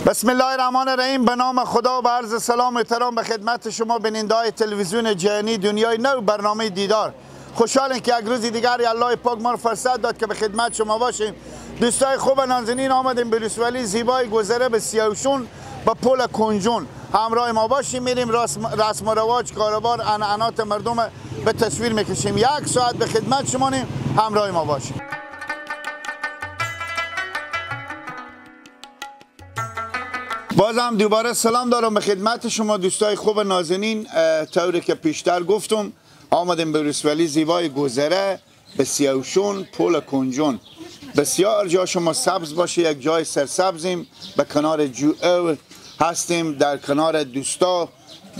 بسم الله الرحمن الرحیم. به نام خدا و عرض سلام و احترام به خدمت شما بیننده‌های تلویزیون جهانی دنیای نو برنامه دیدار. خوشحالیم که یک روز دیگر الله پاک ما رو فرصت داد که به خدمت شما باشیم. دوستای خوب نازنین، آمدیم به ولسوالی زیبای گذره به سیاوشون با پل کنجون. همراه ما باشیم، میریم رسم و رواج کاروبار عنعنات مردم به تصویر میکشیم. یک ساعت به خدمت شما نیم، همراه ما باشیم. بازم دوباره سلام دارم به خدمت شما دوستای خوب نازنین. طوری که پیشتر گفتم آمدیم به ولسوالی زیبای گذره به سیاوشون پل کنجون. بسیار جا شما سبز باشه، یک جای سرسبزیم، به کنار جو هستیم، در کنار دوستا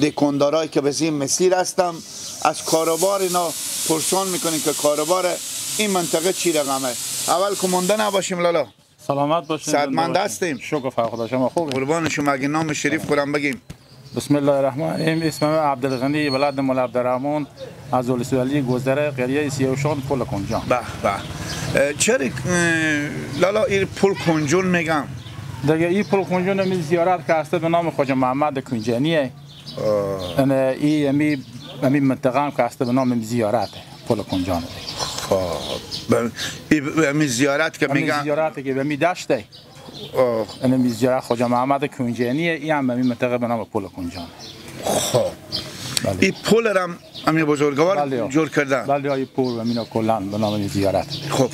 دکاندارایی که به این مسیر هستم. از کاروبار اینا پرسان میکنیم که کاروبار این منطقه چی رقمه. اول که مونده نباشیم لالا. سلامت باشین، صحتمند هستیم، شکر خدا. شما خوبید؟ قربان شما. اگه نام شریف خودم بگیم. بسم الله الرحمن الرحیم. اسمم عبدالغنی ولد مولا عبدالرحمن از ولسوالی گذره قریه سیاوشان پل کنجان. به به. چرا لالا این پل کنجون میگم؟ دیگه این پل کنجون می زیارت که هست به نام خواجه محمد کنجانیه. این امی منطقه هم که هست به نام زیارت پل کنجان. خب امی زیارت که میگن، زیارت که به می دشته، امی زیارت خواجه محمد کنجانیه. این هم امی منطقه به نام پل کنجان. خب این پل هم امی بزرگوار جور کردن. بله، این پل و اینا کلا به نام زیارت. خب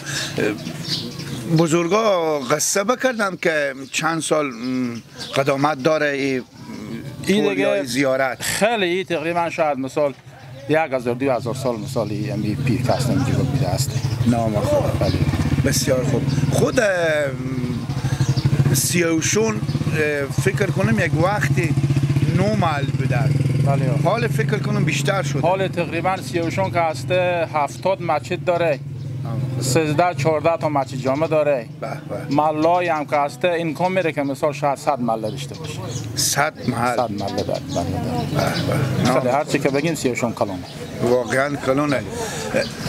بزرگا قصه بکردم که چند سال قدامت داره این دیگه زیارت. خیلی این تقریبا شاید مثال 1000 2000 سال مثالی امی پیر کس نمیجا بوده است. نام خدا. بله. بسیار خوب. خود سیاوشون فکر کنم یک وقتی 9 محل بوده. بله. حال فکر کنم بیشتر شده. حال تقریبا سیاوشون که هسته 70 مسجد داره، 13 14 تا مسجد جامع داره. ملای هم که هسته این کم میره که مثال شاید 100 مله داشته باشه. 100 محل. 100 مله داره. بله. هر چی که بگیم سیاوشون کلانه. واقعا کلانه.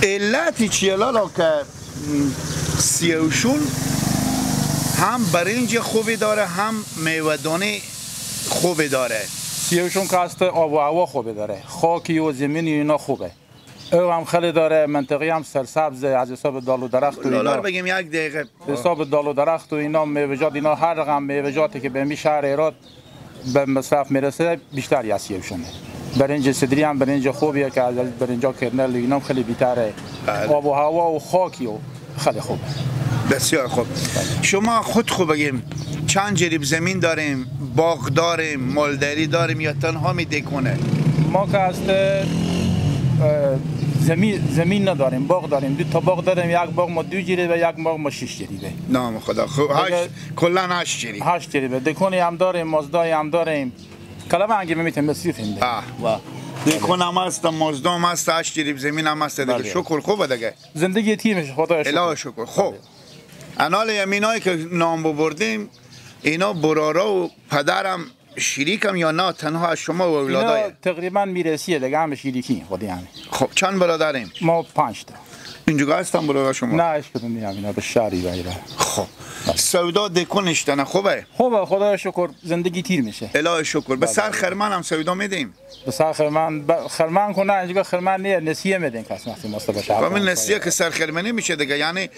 علتی چیه لالا که سیاوشون هم برنج خوبی داره هم میوه‌دانه خوبی داره؟ سیاوشون که هسته آب و هوا خوبی داره، خاکی و زمینی اینا خوبه. او هم خیلی داره، منطقی هم سرسبز از حساب دال و درخت و اینا. بگیم یک دقیقه. حساب دال و درخت و اینا میوه‌جات اینا، هر رقم میوه‌جاتی که به می شهر ایراد به مصرف میرسه بیشتر از سیاوشونه. برنج صدری هم برنج خوبیه که از برنجا کرنل اینا خیلی بیشتره. آب و هوا و خاکی و خیلی خوبه. بسیار خوب. شما خود خوب بگیم چند جریب زمین داریم، باغ داریم، مالداری داریم یا تنها می دکونه؟ ما که هست زمین نداریم، باغ داریم. دو تا باغ داریم، یک باغ ما 2 جریبه، یک باغ ما 6 جریبه. نام خدا. خب 8 کلا 8 جریب. 8 جریبه. دکونی هم داریم، مزدای هم داریم. کلمه انگی میتونیم مصرفیم. وا. دکون هم هست، مزدا هم هست، 8 جریب زمین هم هست دیگه. شکر خوبه دیگه. زندگی تیمش خدا شکر. الهی شکر. خب انال یمینایی که نام بردیم اینا برارا و پدرم شریکم یا نه تنها از شما و اولادای؟ تقریبا میرسیه دیگه، هم شریکی خودی همه. خب چند برادریم؟ ما 5 تا. اینجا هستن برادر شما؟ نه اش کدوم نیم، اینا به شهری غیره. خب سودا دکونش خوبه؟ خوبه خدا شکر، زندگی تیر میشه. الهی شکر. به سر خرمن هم سودا میدیم؟ به سر خرمن خرمن کنه اینجا خرمن نه، نسیه میدیم کس وقتی ماست باشه. خب نسیه که سر خرمنی میشه دیگه، یعنی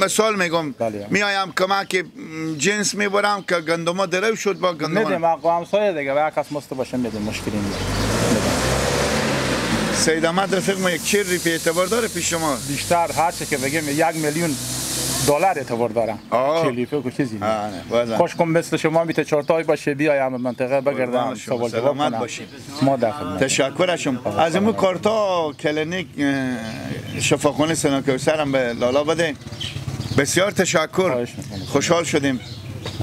مثال میگم میایم کمک جنس میبرم که گندما درو شد با گندما میدیم آقا همسایه دیگه، با کس ماست باشه میدیم، مشکلی نیست. سید احمد رفیق ما یک چه ریپی اعتبار داره پیش شما؟ بیشتر هر چه که بگیم 1 میلیون دلار اعتبار دارم. کلیفه که چیزی نیست. خوش کن مثل شما میته چهارتای باشه بیایم منطقه بگردم سوال جواب کنم. باشیم. ما در خدمت. تشکر از شما. از این کارتا کلینیک شفاخانه سنا کوثر هم به لالا بده. بسیار تشکر. خوشحال شدیم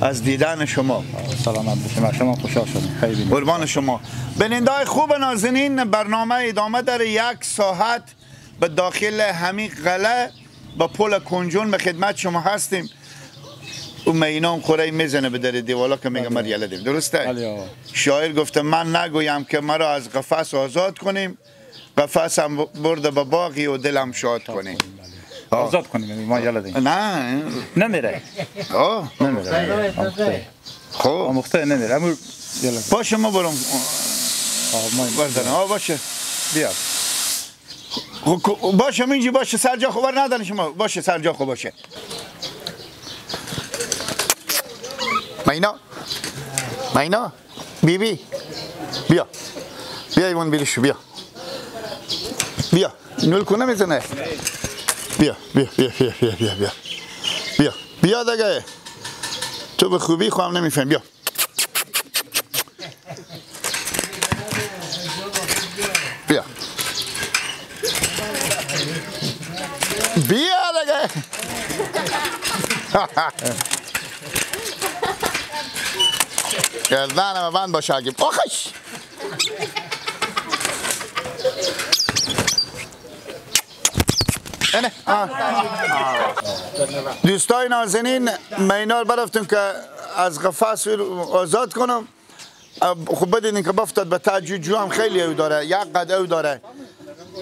از دیدن شما. سلامت باشیم. شما خوشحال شدیم. خیلی قربان شما. بیننده‌های خوب نازنین، برنامه ادامه داره. یک ساعت به داخل همین قلعه با پل کنجون به خدمت شما هستیم. اون مینام خوره میزنه به در دیوالا که میگه من یله دیم. درسته؟ شاعر گفته من نگویم که مرا از قفس آزاد کنیم، قفسم برده به باغی و دلم شاد کنیم. آزاد کنیم ما یالا دیم. نه نمیره. نمیره. خب آموخته نمیره. امو یالا. باشه ما برم. ما باشه. بیا. باشه اینجا باشه سر جا خبر ندارن شما. باشه سر جا خو باشه. مینا مینا بی بی بیا بیا ایوان بیرشو بیا بیا نول کنه میزنه بیا بیا بیا بیا بیا بیا بیا بیا بیا دیگه تو به خوبی خواهم نمیفهم بیا بیا بیا دیگه گردنم بند باشه اگه آخش اینه دوستای نازنین مینار برفتم که از قفس آزاد کنم. خب بدینین که بفتاد به تجو هم خیلی او داره یک قد او داره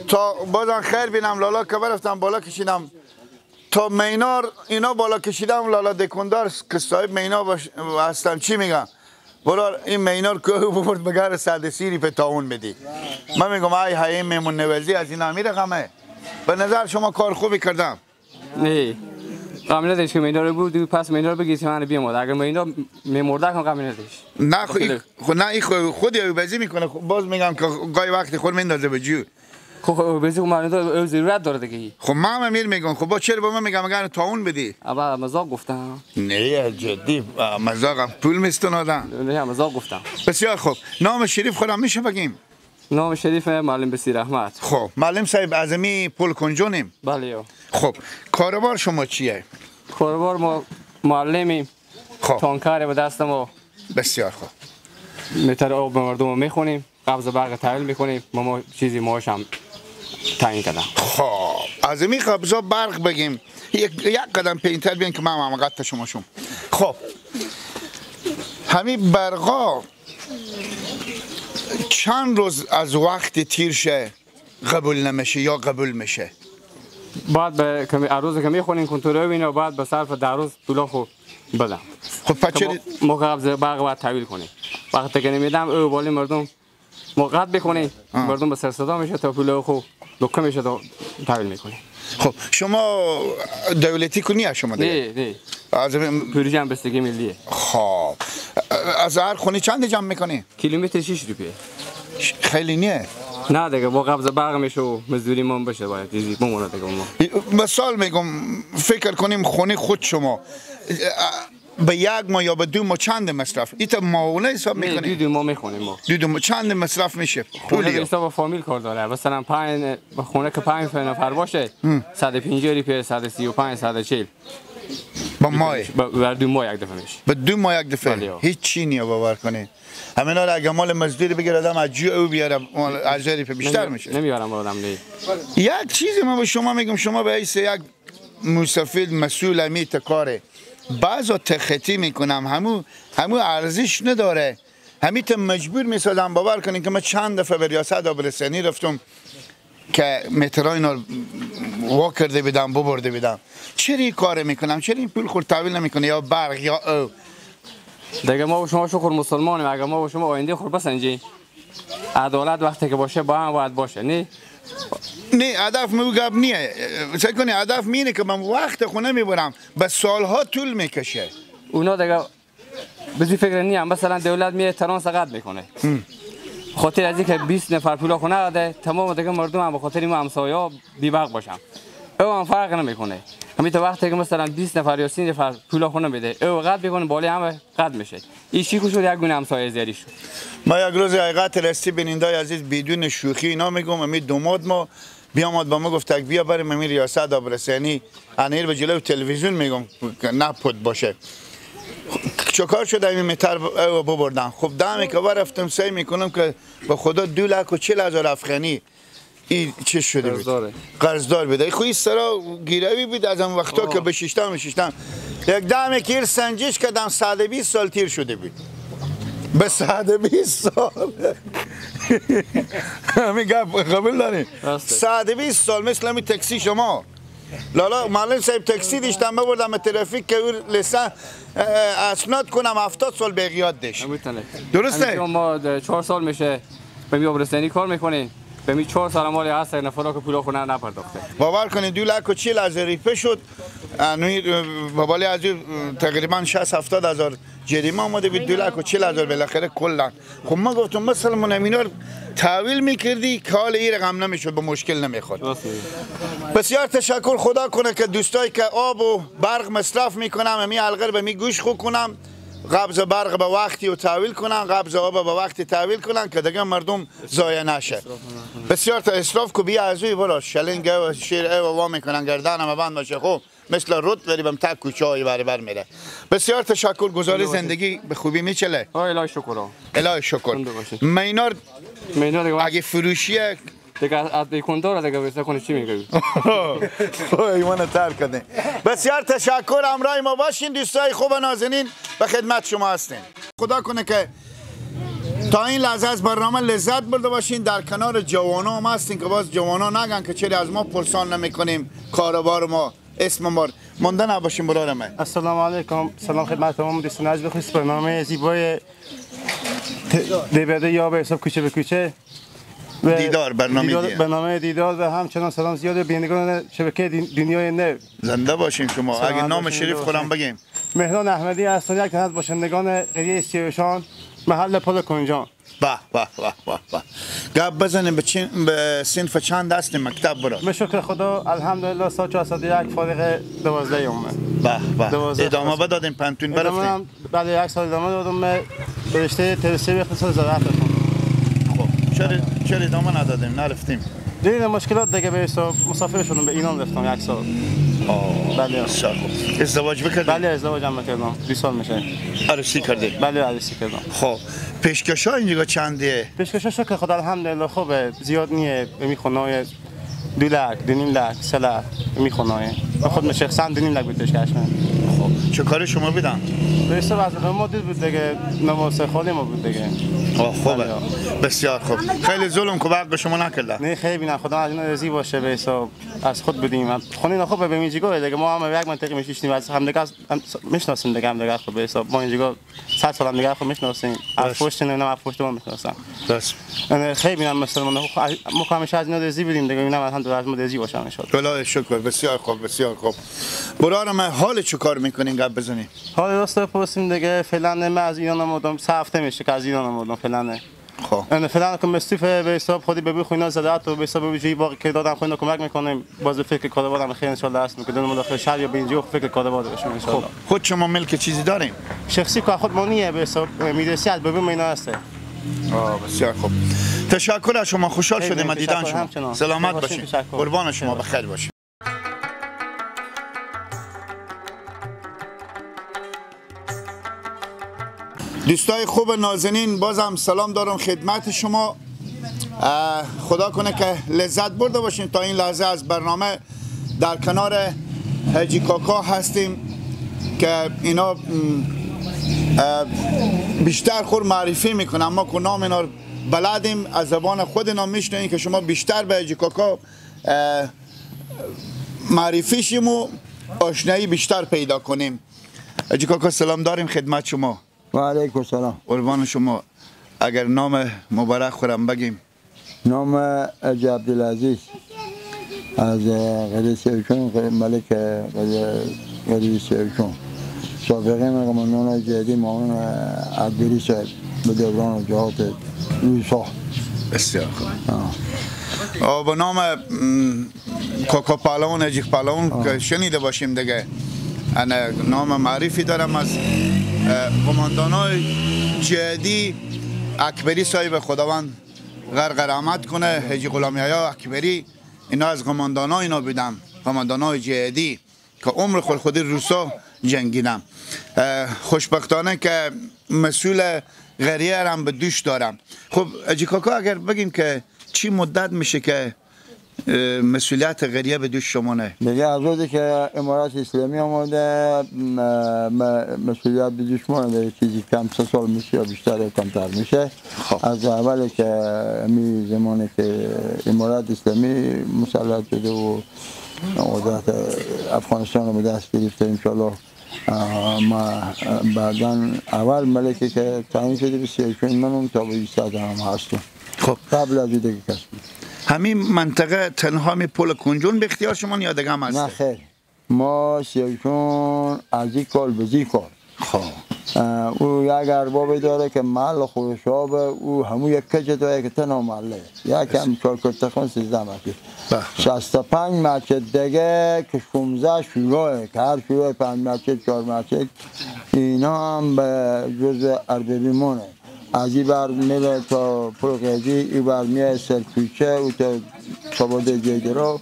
تا بازم خیر بینم لالا که برفتم بالا کشیدم تا مینار اینا بالا کشیدم لالا دکوندار که صاحب مینا هستم چی میگم برار این مینار که ببرد بگر صد سیری په تاون بدی. من میگم ای های میمون نوزی از این امیر غمه. به نظر شما کار خوبی کردم؟ نه غم نداشت که مینار بود پس مینار بگید من بیامد. اگر مینار میمرده کن غم نداشت. نه خو نه این خودی بازی میکنه. باز میگم که گاهی وقتی خود میندازه به جو. خب بازی من تو ضرورت داره دیگه. خب من امیر میگم خب با چرا به من میگم اگر تاون بدی؟ اول مزاق گفتم. نه جدی مزاقم پول میستون آدم. نه مزاق گفتم. بسیار خوب. نام شریف خودم میشه بگیم؟ نام شریف معلم بسیر احمد. خب معلم صاحب اعظمی پل کنجونیم. بله. خب کاروبار شما چیه؟ کاروبار ما معلمیم. خب تانکر به دست ما. بسیار خوب. متر آب به مردم میخونیم، قبض برق تحویل میکنیم، ما چیزی معاش هم تعیین کردم. خب از این قبضا برق بگیم یک قدم پینتر بیان که من هم قطع شما شم. خب همین برقا چند روز از وقت تیرشه قبول نمیشه یا قبول میشه؟ بعد به روز که میخونیم کنترل اینا بعد به صرف 10 روز پولا خو بدم. خب پس چرا ما قبض برق باید تحویل کنیم؟ وقتی که نمیدم او بالی مردم ما قطع بکنیم مردم به سر صدا میشه تا پول خو دکه میشه تا تحویل میکنیم. خب شما دولتی کنی شما دیگه؟ نه نه از پروژه هم بستگی ملیه. خب از هر خونه چند جمع میکنی؟ کیلومتر 6 روپیه. خیلی نیه؟ نه دیگه با قبض برق میشه و مزدوری ما بشه باید چیزی بمونه دیگه ما. مثال میگم فکر کنیم خونه خود شما به یک ماه یا به 2 ماه چند مصرف؟ ایتا ماهونه حساب میکنی؟ دو ماه میخونیم ما. دو ماه چند مصرف میشه؟ پولی حساب فامیل کار داره. مثلا 5 خونه که 5 نفر باشه 150 روپیه 135 140 با ماه بر 2 ماه یک دفعه میشه. به 2 ماه یک دفعه. هیچ چی نیه باور کنی. همینا رو اگه مال مزدوری بگیر آدم از جو او بیاره از روپیه بیشتر میشه. نمیارم آدم نه. یک چیزی من به شما میگم شما به حیث یک مسافر مسئول امیت کاره بعضا تخطی میکنم همو ارزش نداره. همین تا مجبور میسازم باور کنین که من چند دفعه به ریاست آبرسانی رفتم که مترای اینا وا کرده بدم ببرده بدم. چرا این کار میکنم؟ چرا این پول خود تحویل نمیکنه یا برق یا او؟ دیگه ما و شما شکر مسلمانیم. اگه ما و شما آینده خود بسنجیم عدالت وقتی که باشه با هم باید باشه. نه نه هدف مو گپ نیه. فکر کنی هدف مینه که من وقت خونه میبرم به سالها طول میکشه. اونا دیگه بزی فکر نیم. مثلا دولت میه ترانس قطع میکنه خاطر از اینکه 20 نفر پولا خونه داده تمام دیگه مردم هم به خاطر ما همسایه‌ها بی برق باشن. او هم فرق نمیکنه. همین تا وقتی که مثلا 20 نفر یا 30 نفر پولا خونه بده او قطع میکنه بالای همه قطع میشه. این شیکو شد یک گونه همسایه زیری شد. ما یک روز حقیقت راستی بینندای عزیز بدون شوخی اینا میگم امی دوماد ما بیامد با ما گفت بیا بریم امی ریاست آبرسانی انیر به جلو تلویزیون میگم نه پد باشه. چکار شد این متر ببردن. خب دمی که رفتم سعی میکنم که به خدا 2,40,000 افغانی این چه شده بود؟ قرضدار بوده. خب این سرا گیروی بود از اون وقتا که به ششتم یک دمی که سنجش کردم 120 سال تیر شده بود. به 120 سال همین گپ قبول داریم. 120 سال مثل همین تاکسی شما لالا معلم صاحب تاکسی داشتم ببردم ترافیک که لسه اسناد کنم 70 سال به یاد داشت. درسته؟ ما 4 سال میشه به می آبرسانی کار میکنیم. به می 4 سال مال هست نفرا که پولا خونه نپرداخته. باور کنید 2,40,000 ریپه شد. بابالی از تقریبا 60-70 هزار جریمه آمده بود 2,40,000 بالاخره کلا. خب ما گفتم مثلا من اینا رو تحویل میکردی که حال این رقم نمیشد به مشکل نمیخورد. بسیار تشکر خدا کنه که دوستایی که آب و برق مصرف میکنم می الغر به می گوش خو کنم قبض برق به وقتی و تحویل کنن قبض آب به وقتی تحویل کنن که دیگه مردم ضایع نشه. بسیار تا اسراف کو بیا از برا شلنگ و شیر او وا میکنن گردنم بند باشه خب مثل رود بری بم تک کوچه های بر بر میره. بسیار تشکر گزاری زندگی به خوبی میچله. الهی شکر. الهی شکر. مینار اگه فروشیه دیگه از دیکوندار دیگه واسه کنه چی میگی؟ ایمان تر کردین. بسیار تشکر همراه ما باشین دوستای خوب نازنین به خدمت شما هستیم. خدا کنه که تا این لحظه از برنامه لذت برده باشین. در کنار جوانا هم هستین که باز جوانا نگن که چرا از ما پرسان نمیکنیم کاروبار ما اسم ما مونده نباشیم. برادر من السلام علیکم، سلام خدمت تمام دوستان عزیز. بخصوص برنامه زیبای دیبده یا به حساب کوچه به کوچه دیدار، برنامه دیدار و همچنان سلام زیاد بینندگان شبکه دنیای نو. زنده باشین شما. اگه نام شریف خودم بگیم مهران احمدی هستم، یک تن از باشندگان قریه سیوشان محل پل کنجان. به به به به به. گپ بزنیم به صنف چند هستیم مکتب برا؟ به شکر خدا الحمدلله سال 401 فارغ 12 یومه. به به. ادامه بدادیم پنتون برفتیم؟ بله یک سال ادامه دادم به رشته ترسیب اقتصاد زراعت. خب چرا ادامه ندادیم نرفتیم؟ دیدیم مشکلات دیگه به حساب مسافر شدم به ایران رفتم یک سال. بله. بسیار خوب. ازدواج بکردی؟ بله ازدواج هم کردم. 2 سال میشه. عروسی کردی؟ بله عروسی کردم. خب پیشکش‌ها اینجا چنده؟ پیشکش‌ها شکر خدا الحمدلله خوبه، زیاد نیه. میخونای 2 لک، 2.5 لک، 3 لک میخونای. خود شخصا 2.5 لک بود پیشکش من. خب چه کاری شما بیدن؟ به حساب از ما دید بود دیگه، نماز خالی ما بود دیگه. خوبه. بسیار خوب. خیلی ظلم که به شما نکرده. نه خیلی نه خدا از اینا راضی باشه. به حساب از خود بودیم. خونه اینا خوبه به اینجا دیگه ما هم یک منطقه میشینیم از هم دیگه میشناسیم دیگه هم دیگه. خب به حساب ما اینجا 100 سال هم دیگه خود میشناسیم. از پشت اینا از پشت ما میشناسن. درست. خیلی نه مسلمان ما همیشه از اینا راضی بودیم دیگه. اینا هم از ما راضی باشن ان شاء الله. شکر. بسیار خوب بسیار خوب. برادر من حال چه کار میکنین گپ بزنیم؟ حال راست پرسیم دیگه. فعلا من از ایران آمدم، 3 هفته میشه که از ایران آمدم فعلا. خب انا فعلا که مستوف به حساب خودی به خوینا زراعت و به حساب به جای باقی که دادم خوینا کمک میکنیم. باز فکر کاروبارم خیر ان شاء الله است میکنم داخل شهر یا به اینجا فکر کاروبار داشتم ان شاء الله. خب خود شما ملک چیزی داریم؟ شخصی که خود مانیه به حساب میرسی از ببین اینا هست. بسیار خوب. تشکر از شما، خوشحال شدیم از دیدن شما. سلامت باشین. قربان شما، بخیر باشین. دوستای خوب نازنین بازم سلام دارم خدمت شما. خدا کنه که لذت برده باشین تا این لحظه از برنامه. در کنار حاجی کاکا هستیم که اینا بیشتر خور معرفی میکنن. ما که نام اینا بلدیم از زبان خود اینا میشنویم که شما بیشتر به حاجی کاکا معرفی شیم و آشنایی بیشتر پیدا کنیم. حاجی کاکا سلام داریم خدمت شما. و علیکم السلام. قربان شما. اگر نام مبارک خورم بگیم. نام حاجی عبدالعزیز از قریه سیوشون، ملک قریه سیوشون، سابقه قماندان جهادی معاون عبدالی صاحب به دوران جهات روسا. بسیار خوب. با نام کاکا پهلوان، حاجی پهلوان که شنیده باشیم دیگه. انا نام معرفی دارم از قماندان های جهادی اکبری صاحب، خداوند غرق رحمت کنه، حاجی غلام یحیی اکبری، اینا از قماندان های اینا بودم، قماندان های جهادی که عمر خود خودی روسا جنگیدم. خوشبختانه که مسئول قریه هم به دوش دارم. خب حاجی کاکا اگر بگیم که چی مدت میشه که مسئولیت قریه به دوش شما نه؟ دیگه از روزی که امارات اسلامی آمده مسئولیت به دوش ما نه، چیزی کم 3 سال میشه یا بیشتر یا کمتر میشه. خب. از اول که می زمانی که امارات اسلامی مسلط شده و قدرت افغانستان رو به دست گرفته انشالله. ما بعدا اول ملکی که تعیین شده به سیاوشون منم تا به 20 هم هستم. خب قبل از دیگه کس بود. همین منطقه تنها می پل کنجون به اختیار شما یا دیگه هم هست؟ نه خیر، ما سیاوشون از این کال به زی کال. خب او یک ارباب داره که محل خودشاب او همون یک کجه داره که تنها محله یک هم چارکرتخان 13 مسجد 65 مسجد دیگه که 16 شوراه که هر شورای 5 مسجد 4 مسجد اینا هم به جز اربابی مونه. از این بر میره تا پل قیدی، این بر میره سرکوچه او تا سباده جیدرا،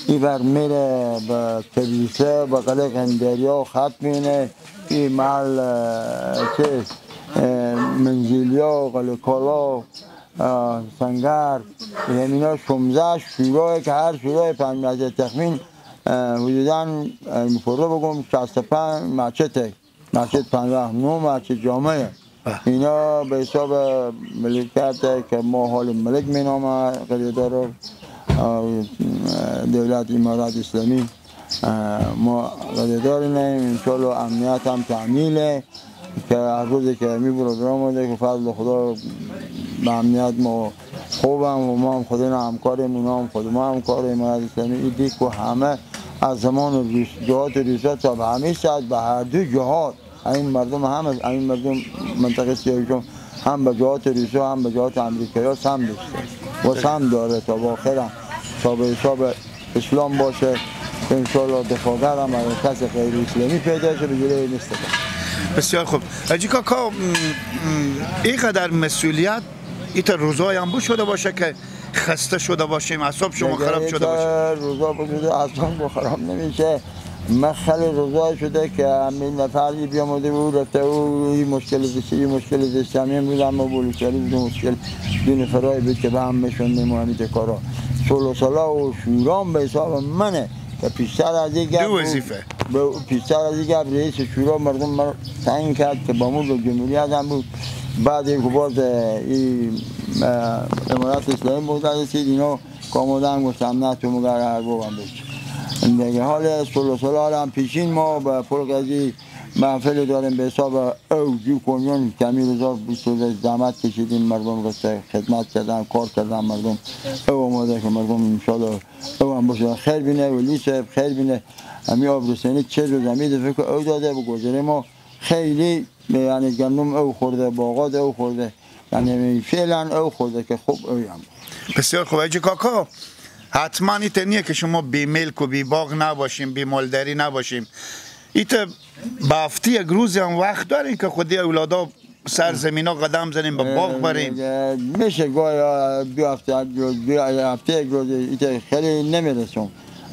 این بر میره به تبریسه به قلعه قندریا خط مینه، این محل چه منزلیا قلعه کالا سنگر، یعنی اینا 16 شورای که هر شورای 5 مسجد تخمین حدوداً مفرده بگم 65 مسجد، مسجد 59 مسجد جامعه. اینا به حساب ملکت که ما حال ملک مینامه قریدار دولت امارات اسلامی ما قریدار نیم. انشالله امنیت هم تعمیله که هر روزی که می برادر آمده که فضل خدا به امنیت ما خوبم و ما هم خود همکاریم، اونا هم خود ما همکار امارات اسلامی. این دیک و همه از زمان جهات روسا تا به همه ساعت به هر دو جهات این مردم هم این مردم منطقه سیاوشون هم به جهات روسا هم به جهات امریکایی سم داشته و سم داره تا به آخر هم تا به حساب اسلام باشه انشالله دفاعگر هم اگر کس غیر اسلامی پیدا شه به جلوی نیست. بسیار خوب حاجی کاکا، اینقدر مسئولیت ایتا روزای هم بود شده باشه که خسته شده باشیم، اعصاب شما خراب شده باشه؟ روزا بوده اعصاب خراب نمیشه. من خیلی روزای شده که همین نفری بیامده بود رفته او این مشکل داشته این مشکل داشته، همین بود اما بولوچاری بود مشکل دو نفرایی بود که به هم میشوندیم و همین کارا سلو و شورام به حساب منه که پیشتر از این گپ پیشتر از این گپ رئیس شورا مردم من تعیین کرد که با مو به جمهوریت هم بود. بعد یک باز این امارات اسلامی بود رسید اینا که آمدن گفتم نه تو مگر اربابم بشی دیگه. حال سلو هم پیشین ما به پل قضی محفل داریم به حساب او جو کنیون کمی رضا 20 زحمت کشیدیم، مردم رسته خدمت کردن کار کردن مردم او آماده که مردم انشالله او هم باشه خیر بینه ولی صاحب خیر بینه. همی آب رسانی 40 روز همی دفعه که او داده به گذره ما خیلی یعنی گندم او خورده باغات او خورده، یعنی فعلا او خورده که خوب او هم. بسیار خوب حاجی کاکا، حتما ایت نیه که شما بی ملک و بی باغ نباشیم، بی مالداری نباشیم. ایت به هفته یک روز هم وقت داریم که خودی اولادا سر زمینا قدم زنیم به باغ بریم؟ میشه گاهی دو هفته یک روز ایت خیلی نمیرسم.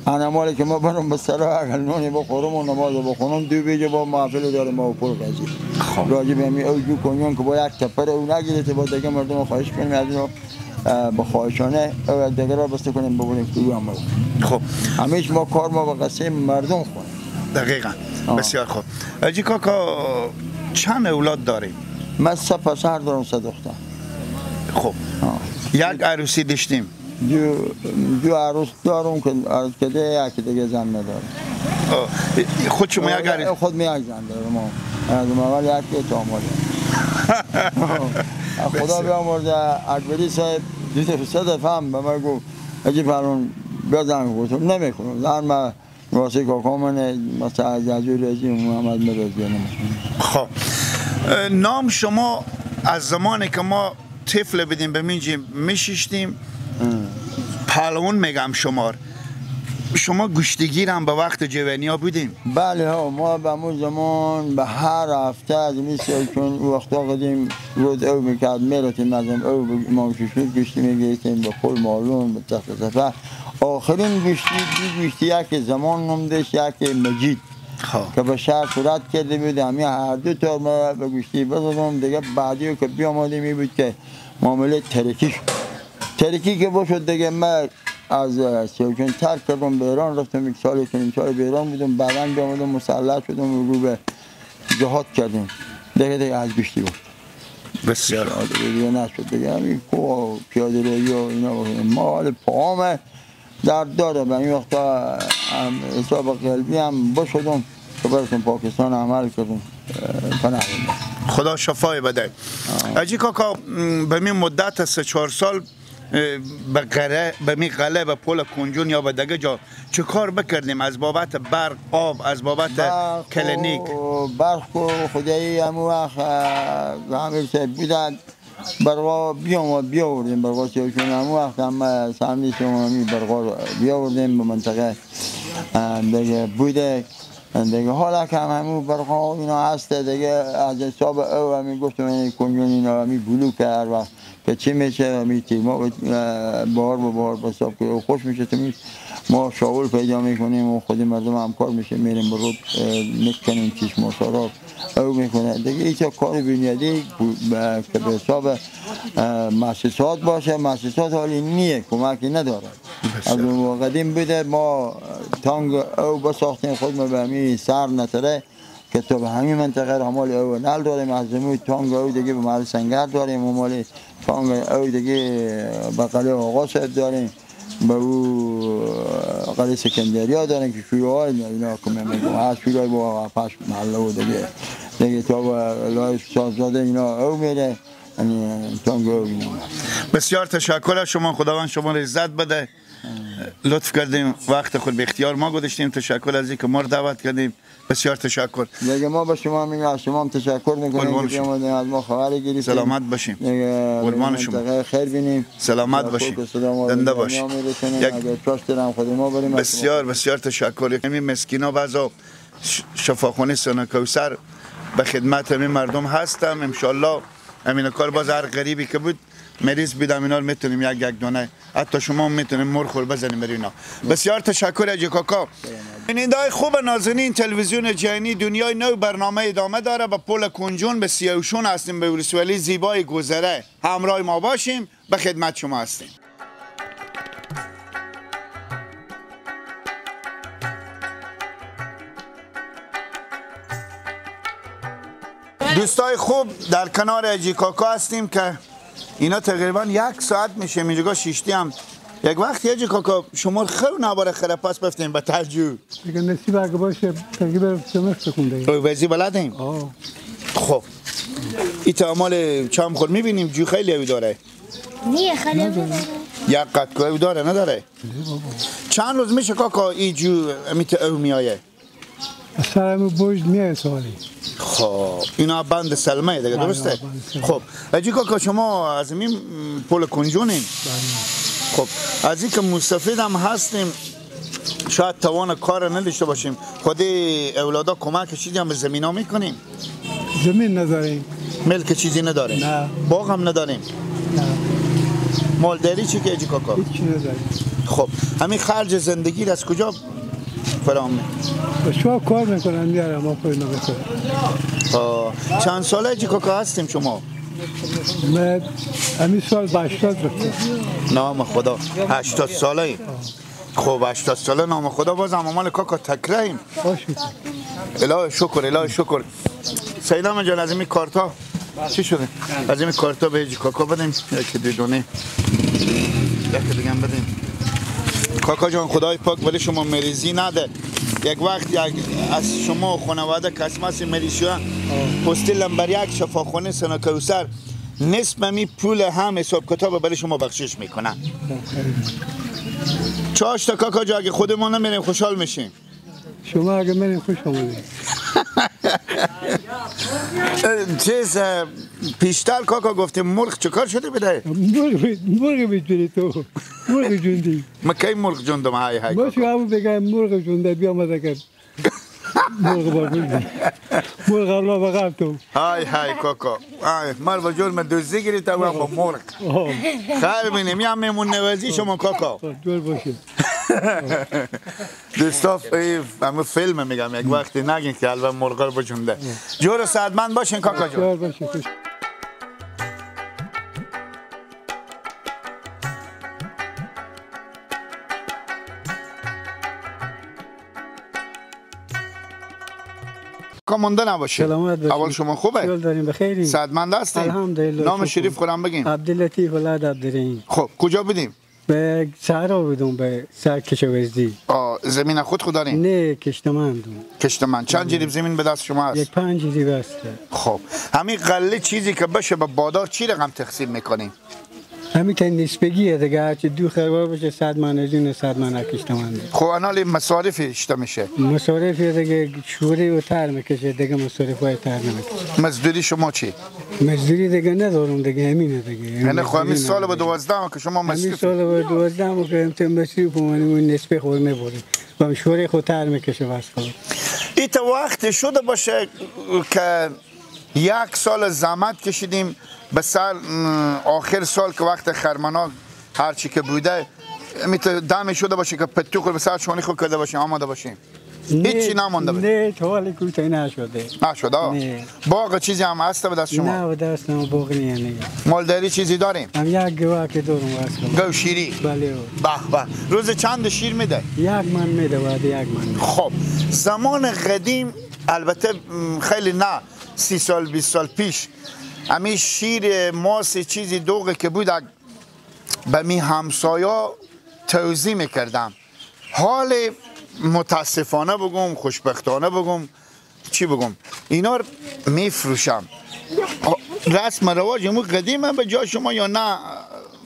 انا مالی که ما برم به سرا اگر نونی بخورم و نماز بخونم دو بیجه با محفل دارم ما و پل قضی راجب همی او جو کنیون که با یک تپر او نگیره با دیگه مردم خواهش کنیم از اینو به خواهشانه او دیگه را بسته کنیم ببریم که او هم خب همیش ما کار ما به قصه مردم خواهیم. دقیقا. بسیار خوب حاجی کاکا، چند اولاد داریم؟ من 3 پسر دارم 3 دختر. خب یک عروسی داشتیم؟ دو عروس دارم که عروس کده یکی دیگه زن ندارم. خود شما یک عروس؟ خود می یک زن دارم. از اول یکی تا آماده. خدا بیامرزه اکبری صاحب 2 3 دفعه هم به من گفت حاجی پهلوان بیا زن گفتم نمیکنم زن من واسه کاکا منه مثلا از رزی محمد مرزی. خب نام شما از زمانی که ما طفل بدیم به minجی میشیشتیم پهلوان میگم شمار، شما گوشتگیر هم به وقت جوانیا بودیم؟ بله ها، ما به مون زمان به هر هفته از میسیل چون او وقتا قدیم رود او میکرد میرفتیم از او امام ششمید گوشتی میگیریم به پل مالون به تخت سفر. آخرین گوشتی دو گوشتی یک زمان نام داشت یک مجید که به شهر صورت کرده بود، همین هر دو تا ما به گوشتی بزدم دیگه. بعدی که بیامدیم می بود که معامله ترکی شد. ترکی که باشد دیگه من از سیاوشون ترک کردم به ایران رفتم، یک سال یک نیم سال به ایران بودم، بعدا بیامدم مسلح شدم و رو به جهاد کردیم دیگه از گوشتی بود. بسیار دیگه نشد دیگه همین کوه پیاده روی و اینا. ما حال پاهام درد داره به این وقتا حساب قلبی هم بشدم که برسیم پاکستان عمل کردم پناه. خدا شفای بده. حاجی کاکا به می مدت 3-4 سال به می قلعه به پل کنجون یا به دیگه جا چه کار بکردیم از بابت برق، آب، از بابت کلینیک؟ برق خدایی همون وقت همه صاحب بودن برقا بیاوردیم برقا سیاوشون همون وقت هم سهمی سهمی برقا بیاوردیم به منطقه دیگه بوده دیگه. حالا که هم همون برقا اینا هست دیگه از حساب او همی گفتم این کنجون اینا همی بلوک هر وقت که چی میشه همی تیما بار به بار بساب که خوش میشه تو ما شاول پیدا میکنیم و خود مردم همکار میشه میریم برود میکنیم چشم سارا او میکنه دیگه. ایتا کار بنیادی که به حساب مؤسسات باشه، مؤسسات حالی نیه، کمکی نداره. از اون قدیم بوده ما تانگ او بساختیم خود ما به همین سر نتره که تا به همین منطقه را مال او نل داریم، از همین تانگ او دیگه به محل سنگر داریم و مال تانگ او دیگه به قلعه آقا صاحب داریم، به او قلعه سکندریا داریم که شوره اینا که میگم از شوره با پاش محله و دیگه تا به لای سازاده اینا او میره تانگ او اینا. بسیار تشکر از شما، خداوند شما را عزت بده. لطف کردیم وقت خود به اختیار ما گذاشتیم. تشکر از اینکه ما رو دعوت کردیم، بسیار تشکر. دیگه ما به شما میگم، از شما هم تشکر میکنیم که بیامدین از ما خبر گرفتیم. سلامت باشیم، قربان شما، خیر بینیم، سلامت باشیم، زنده باشیم. بسیار بسیار تشکر. همین مسکینا بعضا شفاخانه سنا کوثر به خدمت همین مردم هستم. ان شاء الله همین کار باز هر غریبی که بود مریض بیدم اینا رو میتونیم یک یک دانه، حتی شما میتونیم مرخور بزنیم بر اینا. بسیار تشکر حاجی کاکا. بیننده‌های خوب نازنین تلویزیون جهانی دنیای نو برنامه ادامه داره. به پل کنجون به سیاوشون هستیم، به ولسوالی زیبای گذره. همراه ما باشیم، به خدمت شما هستیم. دوستای خوب در کنار حاجی کاکا هستیم که اینا تقریبا 1 ساعت میشه اینجا شیشتی هم. یک وقت حاجی کاکا شما خیلی نباره خره پس بفتیم به ترجو دیگه نصیب اگه باشه تقریبا سمش بکن دیگه. وزی بلدیم. خب این تعامل چم خود میبینیم جو خیلی اوی داره. نه خیلی اوی داره. یک قد اوی داره نداره؟ چند روز میشه کاکا این جو امیت او میایه؟ سرم بوج میایه سالی. خب اینا بند سلمه دیگه درسته؟ خب حاجی کاکا شما از این پل کنجونیم. خب از اینکه مستفید هم هستیم شاید توان کار نداشته باشیم، خود اولادا کمک چیزی هم به زمین ها میکنیم؟ زمین نداریم، ملک چیزی نداریم، نه. باغ هم نداریم، نه. مالداری چی که حاجی کاکا؟ هیچ نداریم. خب همین خرج زندگی از کجا فراهم؟ شما کار میکنن میارم ما پول نمیخورم. چند ساله حاجی کاکا هستیم شما؟ من همین سال به 80 رفتم. نام خدا 80 ساله ایم. خب 80 ساله نام خدا باز هم مال کاکا تکره ایم. الهی شکر، الهی شکر. سیدام جان از این کارتا چی شده؟ از این کارتا به حاجی کاکا بدیم یکی دو دونه، یکی دیگه هم بدیم. کاکا جان خدای پاک ولی شما مریضی نده. یک وقت یک از شما خانواده کسماس مریض شده پستیل نمبر 1 شفاخانه سنا کوثر نصف می پول هم حساب کتاب برای شما بخشش میکنن. چاش تا کاکا جا اگه خودمون نمیریم خوشحال میشیم. شما اگه میریم خوش آمدید. چیز پیشتر کاکا گفتیم مرغ چه کار شده بده؟ مرغ میتونی تو مرغ جوندی. ما کی مرغ جوندم؟ های های ما شو همون بگم مرغ جونده بیا ما که مرغ بابوندی مرغ الله بغل تو. های های کاکا های مرغ جون من دوزی گیری تا با مرغ. خیر بینیم یا میمون نوازی شما کاکا. دور باشه. دوستا همه فیلم میگم یک وقتی نگین که الان مرغ رو بجونده. جور سعدمند باشین کاکا جون. مونده نباشه. اول شما خوبه؟ داریم بخیری. سعدمند هستین؟ الحمدلله. نام شریف خودم بگین. عبداللطیف ولد عبدالرحیم. خب کجا بودیم؟ به صحرا بودم، به سر کشاورزی. زمین خود دارین؟ نه کشتمندم. کشتمند. چند جریب زمین به دست شما هست؟ 5 جریب است. خب همین غله چیزی که بشه به بادار چی رقم تقسیم میکنیم؟ همین که نسبگیه دیگه، هرچی 2 خروار باشه 100 من از اون 100 من کشتمنده. خب انال مصارف اشته میشه؟ مصارف دیگه شوری و تر میکشه دیگه، مصارف های تر نمیکشه. مزدوری شما چی؟ مزدوری دیگه ندارم دیگه، همینه دیگه. یعنی خب همین سال به 12 که شما مصرف، همین سال به 12 که مصرف اون نسبه خود میبریم و شوری خود تر میکشه بس. خب ایت وقت شده باشه که 1 سال زحمت کشیدیم به سر آخر سال که وقت خرمنا هرچی که بوده دم شده باشه که پتو خود به سر شونی خود کرده باشیم آماده باشیم، هیچی نمانده باشه؟ نه تا حال کوتاه نشده. نشده؟ نه. باغ چیزی هم هست به دست شما؟ نه به دست ما باغ نیست. مالداری چیزی داریم؟ هم یک گوه که دارم واسه. گاو شیری؟ بله. به به. روز چند شیر میده؟ 1 من میده، بعد 1 من. خب زمان قدیم البته خیلی نه 30 سال 20 سال پیش همین شیر ماس چیزی دوغه که بود به می همسایا توزیع میکردم. حال متاسفانه بگم، خوشبختانه بگم، چی بگم، اینا رو میفروشم. رسم رواج امو قدیمه به جای شما یا نه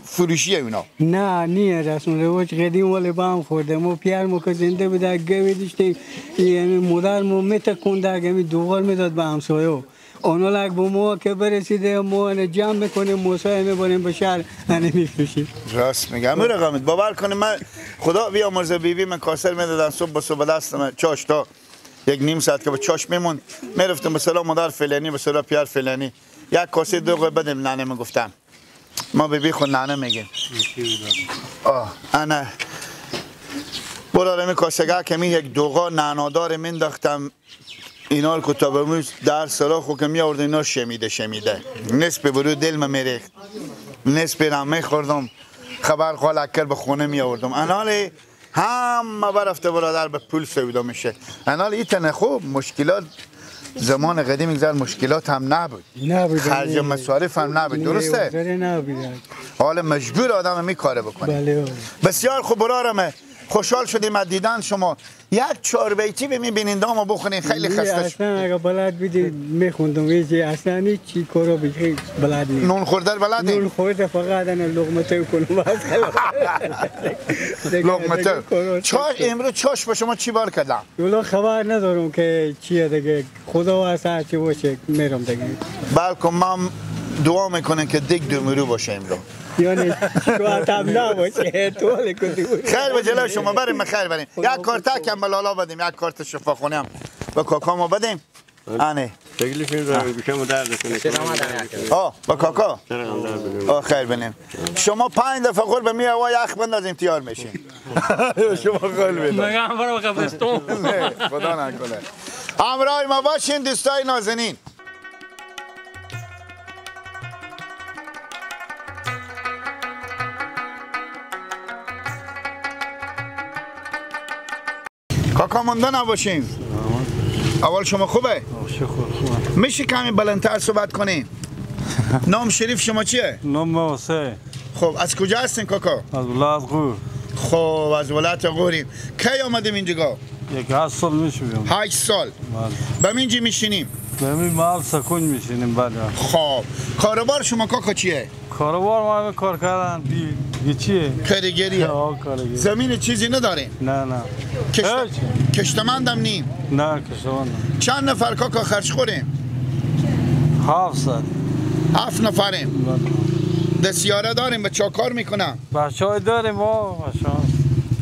فروشیه اینا؟ نه نیه رسم رواج قدیم، ولی با هم خورده. ما پیرمو که زنده بوده گوی داشتیم، یعنی مادرمو میتکونده، اگه دوغال میداد به همسایه. اونا لگ با ما که برسیده ما جمع میکنیم، موسای میبریم به شهر هنه میفروشیم. راست میگه امو رقمت باور کنه من خدا بیامرزه بیبی من کاسر میدادن صبح صبح دست من چاش تا 1.5 ساعت که به چاش میموند میرفتم به سلام مادر فلانی به سلام پیار فلانی یک کاسه دوغ بدم ننه میگفتم. ما بیبی خود ننه میگیم. آه انا برادرم کاسه که می یک دوغا نعنادار مینداختم اینا رو کتاب موز در سلا خو که می آورد اینا شمیده شمیده نصف برو دل من میریخت، نصف را میخوردم، خبر خال اکر به خونه می آوردم. انال همه برفته برادر به پول سودا میشه. انال ایتنه خوب مشکلات زمان قدیم میگذر مشکلات هم نبود، خرج مصارف هم نبود، درسته؟ حالا مجبور آدم می کاره بکنه. بله. بسیار خوب برارمه، خوشحال شدیم از دیدن شما. یک 4 بیتی به میبینین دامو بخونین، خیلی خسته شد. اصلا اگه بلد بودی میخوندم، هیچ اصلا هیچ چی کارو بخی بلد نیست. نون خورده بلدی؟ نون خورده فقط انا لقمه کنم بس. لقمه چاش امروز چاش با شما چی بار کردم؟ والله خبر ندارم که چیه دیگه، خدا واسه هر چی باشه میرم دیگه. بلکه من دعا میکنم که دیگ دومرو باشه امروز. یعنی شوات هم نباشه طول کدی. خیر به جلو شما بریم، خیر بریم. یک کارت کم به لالا بدیم، یک کارت شفاخونه هم به کاکا ما بدیم. آنه تکلیف میذارم گوشمو درد کنه. آه با کاکا آه خیر بنیم. شما 5 دفعه قول به می هوا یخ بندازیم تیار میشیم. شما قول بدید. مگم برو قبرستون. خدا نکنه. همراه ما باشین دوستای نازنین. کاکا مونده نباشیم. اول شما خوبه؟ خوبه. میشه کمی بلندتر صحبت کنیم؟ نام شریف شما چیه؟ نام ما حسین. خب از کجا هستین کاکا؟ از ولایت غور. خب از ولایت غوریم. کی آمدیم اینجا؟ 8 سال میشه. 8 سال. بله. به اینجا میشینیم؟ به این محل سکون میشینیم بله. خب کاروبار شما کاکا چیه؟ کاروبار ما کار کردن دیگه چیه؟ کارگریه. زمین چیزی نداریم؟ نه نه. کشتمندم نیم؟ نه کشتمندم. چند نفر کاکا خرج خوریم؟ 700. 7 نفریم. دستیاره داریم؟ بچه ها کار میکنم؟ بچه های داریم ما بچه ها.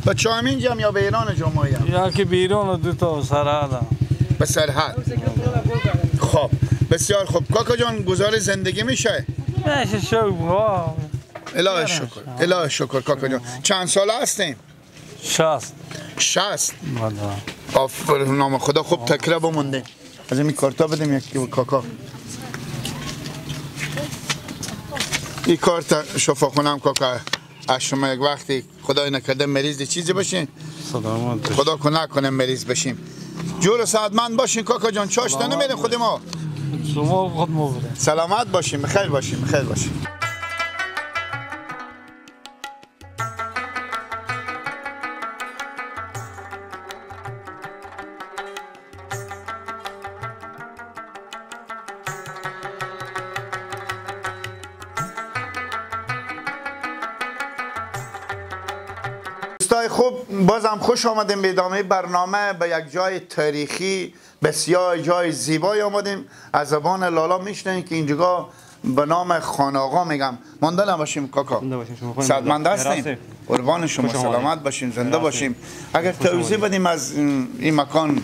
بچه هم اینجا یا به ایران جمعه هم؟ یکی به ایران و 2 تا سرحد هم. به سرحد. خب بسیار خوب کاکا جان، گزار زندگی میشه؟ میشه شکر. الهی شکر، الهی شکر کاکا جان. چند ساله هستیم؟ 60. 60؟ آفرین نام خدا. خوب تکره بمونده. از این کارتا بدیم یکی به کاکا. این کارت شفاخونه هم کاکا از شما یک وقتی خدای نکرده مریض چیزی باشین، سلامت خدا کنه نکنه مریض بشیم. جور و سعادتمند باشین کاکا جان. چاشتا نمیریم خود ما. شما خود ما بریم. سلامت باشیم، خیر باشیم، خیر باشیم. خوب، بازم خوش آمدیم به ادامه برنامه. به یک جای تاریخی بسیار جای زیبایی آمدیم. از زبان لالا میشنیم که اینجا به نام خان آقا میگم. مانده نباشیم کاکا، صدمند هستیم، قربان شما، سلامت باشیم، زنده باشیم. اگر توضیح بدیم از این مکان.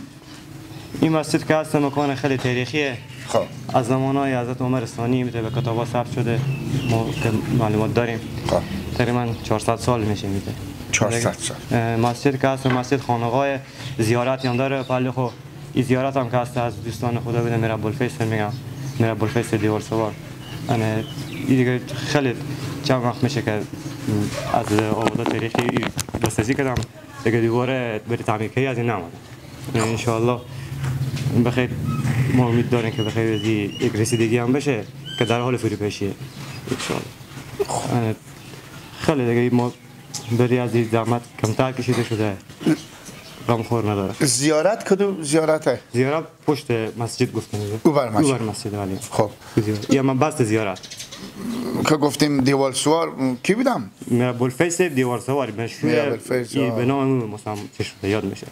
این مسجد که هست مکان خیلی تاریخیه. خب از زمانهای حضرت عمر ثانی میته به کتابا ثبت شده، ما که معلومات داریم. خب تقریبا 400 سال میشه میته. 400 سال. مسجد که هست مسجد خانقاه زیارت هم داره. پهلو خو این زیارت هم که هست از دوستان خدا بوده، میره ابوالفیض میگم، میره ابوالفیض دیوار سوار. یعنی دیگه خیلی چند وقت میشه که از آبادات تاریخی بستازی کردم دیگه، دوباره بری تعمیر از این نماده. ان شاء الله بخیر، ما امید داریم که بخیر از یک رسیدگی هم بشه که در حال فروپاشیه ان شاء الله. خیلی دیگه ما بری از این زحمت کمتر کشیده شده، غم خور نداره. زیارت کدوم زیارته؟ زیارت پشت مسجد گفتم، اوبر مسجد. اوبر مسجد ولی. خب یا من بس زیارت که گفتیم دیوار سوار کی بودم؟ ابوالفیض دیوار سوار مشهور به نام مثلا چه شده یاد میشه.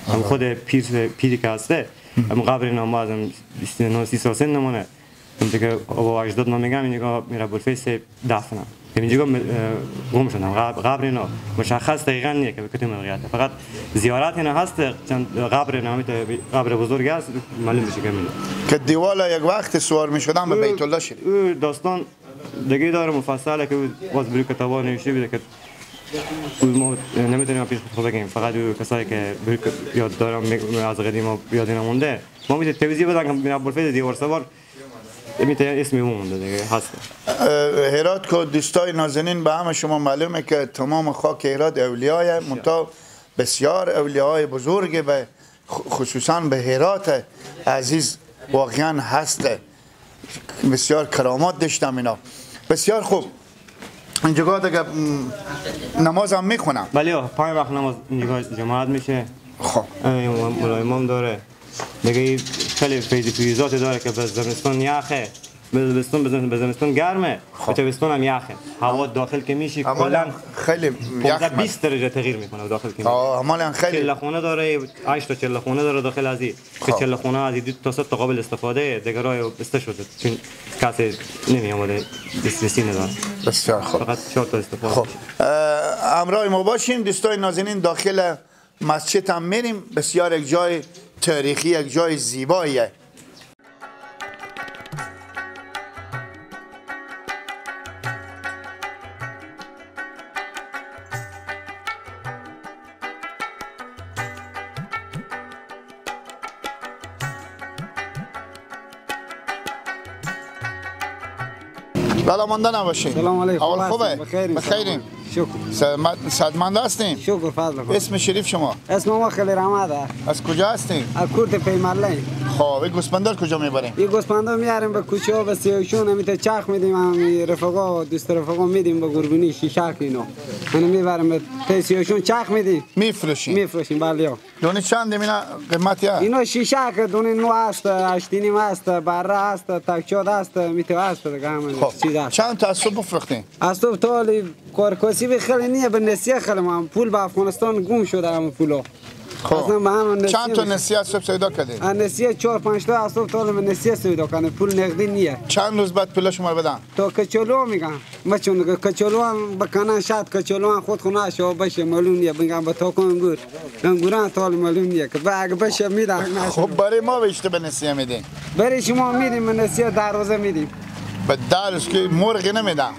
هم خود پیری که هسته، هم قبر نام از 29 30 سال سن نمونه. هم دیگه ابو اجداد ما میگم اینجا میره ابوالفیض دفنم. اینجا گم شدم. قبر اینا مشخص دقیقاً نیه که به کدوم موقعیت، فقط زیارت اینا هست، چند قبر اینا قبر بزرگ هست معلوم میشه که میره. که دیوال یک وقت سوار میشدم به بیت الله شریف. داستان دیگه داره مفصله که باز بری کتابا نوشته بوده که ما نمیتونیم پیش خود بگیم، فقط کسایی که یاد دارم از قدیم یاد نمونده ما میتونیم توضیح بدن که ابوالفضل دیوار سوار میتونه اسمی مونده دیگه هست. هرات که دوستای نازنین به همه شما معلومه که تمام خاک هرات اولیای، منتها بسیار اولیای بزرگ و خصوصا به هرات عزیز واقعا هست، بسیار کرامات داشتم اینا. بسیار خوب، اینجا دیگه نماز هم میخونم. بله 5 وقت نماز اینجا جماعت میشه. خب مولای امام داره دیگه، خیلی فیض داره که به زمستان یخه، به زمستان گرمه، به تابستان هم یخه. هوا داخل که میشی کلا خیلی یخ 20 درجه تغییر میکنه داخل که میشی. آه خیلی چله خونه داره، 8 تا چله خونه داره داخل از این که چله خونه از 2 تا 3 تا قابل استفاده، دیگه راه بسته شده چون کسی نمی اومده دسترسی نداره. بسیار خوب، فقط 4 تا استفاده. خب همراه ما باشیم دوستای نازنین، داخل مسجد هم میریم. بسیار یک جای تاریخی، یک جای زیباییه. لالا مانده نباشین. سلام علیکم. اول خوبه؟ بخیریم. شکر. صدمند هستیم؟ شکر فضل خدا. اسم شریف شما؟ اسم ما خلیل احمد. از کجا هستیم؟ از کورت پیمرله. خب این گوسفندار کجا میبریم؟ این گوسفندا میاریم به کوچه ها، به سیوشون همیته چرخ میدیم، هم رفقا و دوست رفقا میدیم به قربونی شیشک اینا. یعنی میبریم به سیوشون چرخ میدیم. میفروشیم؟ میفروشیم بله. دونه چند اینا قیمتی ها؟ اینا شیشک دونه 9 هست، 8.5 هست، بره هست، تکچاد هست، میته هست دیگه همه چیز هست. چند تا از صبح فروختین؟ از صبح تا حالی کارکاسبی خیلی نیه، به نسیه خیلی ما پول به افغانستان گم شده هم پولا. خب چند تا نسیه از صبح سودا کردین؟ نسیه 4-5 تا از صبح تا حالا نسیه سودا کردن، پول نقدی نیه. چند روز بعد پول شما رو بدن؟ تا کچولو میگم، ما چون کچولو هم بکنن شاید کچولو هم خود خونه شو بشه معلوم نیه، بگم به تا کن انگور. انگوران تا حالا معلوم نیه که اگه بشه میدن. خب برای ما بیشتر به نسیه میدین؟ برای شما میدیم، نسیه دروازه میدیم. به درس که مرغ نمیدم.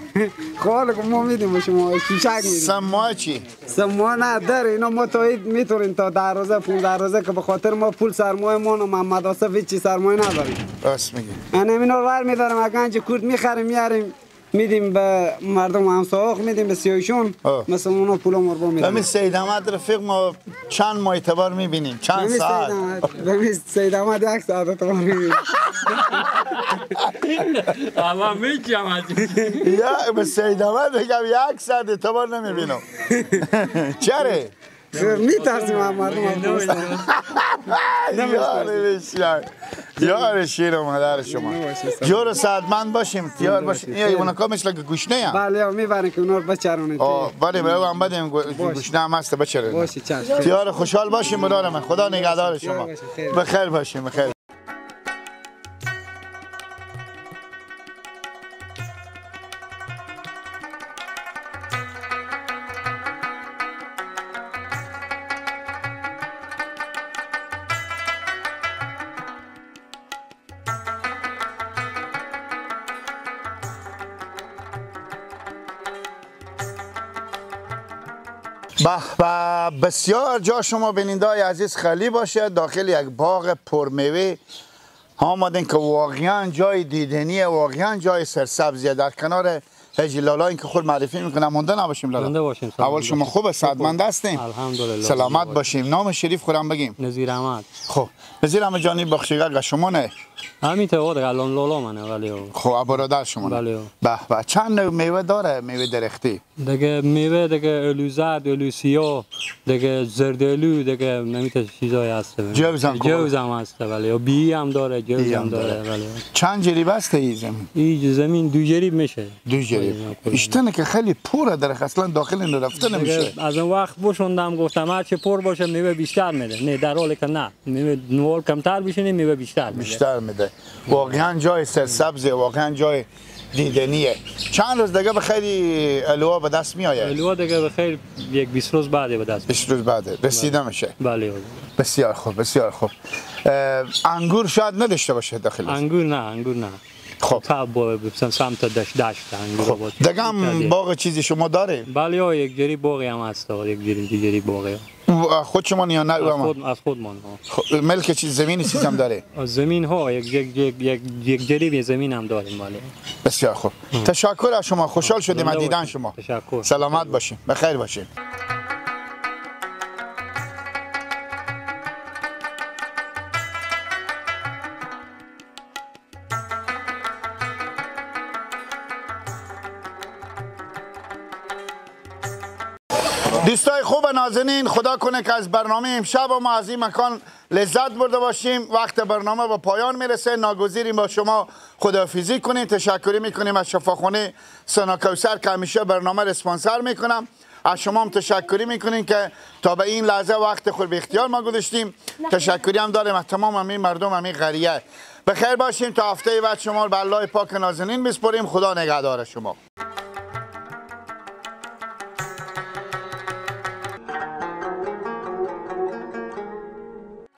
خب ما میدیم به شما شیشک میدیم. سموا چی؟ سموا نه در اینا ما تا میتونیم تا 10 روزه 15 روزه که به خاطر ما پول سرمایه ما و محمد آصف هیچ سرمایه نداریم. راست میگی. انا اینا رو ور میدارم، اگه انجا کورت میخریم میاریم میدیم به مردم همسایه میدیم به سیوشون، مثلا اونا پول مربا میدن. همین سید احمد رفیق ما چند ماه اعتبار میبینیم، چند ساعت. همین سید احمد یک ساعت اعتبار میبینیم. الله میگم از یا به سید احمد بگم یک ساعت اعتبار نمیبینم. چرا؟ میترسیم از مردم. نمیشه. یار شیر و مادر شما. جور و صحتمند باشیم، تیار باشیم. این ایوانکا مثل که گشنه هم. بله میبرن که اونا رو بچرونید. بله به هم بدیم گشنه هم هست بچرونید. باشه چشم. تیار خوشحال باشیم برادر من. خدا نگهدار شما. بخیر باشیم، بخیر. به بسیار جا شما بینندای عزیز خالی باشه. داخل یک باغ پرمیوه آمدین که واقعا جای دیدنیه، واقعا جای سرسبزیه. در کنار حاجی لالا این که خود معرفی میکنم مونده نباشیم لالا. مونده باشیم. اول شما خوب صحتمند هستیم؟ الحمدلله. سلامت باشیم. نام شریف خورم بگیم. نظیر احمد. خب نظیر احمد جانی بخشیگر شما نه؟ همین تو الان لالا منه ولی خب برادر شما. بله. به به چند نوع میوه داره؟ میوه درختی دیگه، میوه دیگه الو زرد، الو سیاه، دیگه زردالو، دیگه نمیته چیزای هست. جوز هم جوز هم هست ولی بی هم داره، جوز هم داره. ولی چند جریب است این زمین؟ این زمین 2 جریب میشه. 2 جریب. اشتنه که خیلی پره درخت، اصلا داخل این رفته نمیشه. از اون وقت بشوندم گفتم هر چه پر باشه میوه بیشتر میده. نه در حالی که نه، میوه نوال کمتر بشینه میوه بیشتر میده. بیشتر میده. واقعا جای سرسبزه، واقعا جای دیدنیه. چند روز دیگه به خیلی الوا به دست میآید؟ الوا دیگه به خیر یک 20 روز بعد به دست. 20 روز بعد رسیده میشه. بله. بسیار خوب، بسیار خوب. انگور شاید نداشته باشه داخل. انگور نه، انگور نه. خب تا سمت دشت انگور. خب دیگه هم باغ چیزی شما داره؟ بله یک جری باغی هم هست، یک جری باغی. خود شما یا نه؟ از خودمان. خب ملک چیز زمین چیز هم داره؟ زمین ها یک جریب زمین هم داریم. بله. بسیار خوب. تشکر از شما، خوشحال شدیم از دیدن شما. تشکر. سلامت باشیم، بخیر باشیم. دوستای خوب نازنین، خدا کنه که از برنامه امشب ما از این مکان لذت برده باشیم. وقت برنامه به پایان میرسه، ناگزیریم با شما خداحافظی کنیم. تشکری میکنیم از شفاخانه سنا کوثر که همیشه برنامه را اسپانسر میکنم. از شما هم تشکری میکنیم که تا به این لحظه وقت خود به اختیار ما گذاشتیم. تشکری هم داریم از تمام همین مردم همین قریه. بخیر باشیم تا هفته بعد شما رو به الله پاک نازنین میسپریم. خدا نگهدار شما.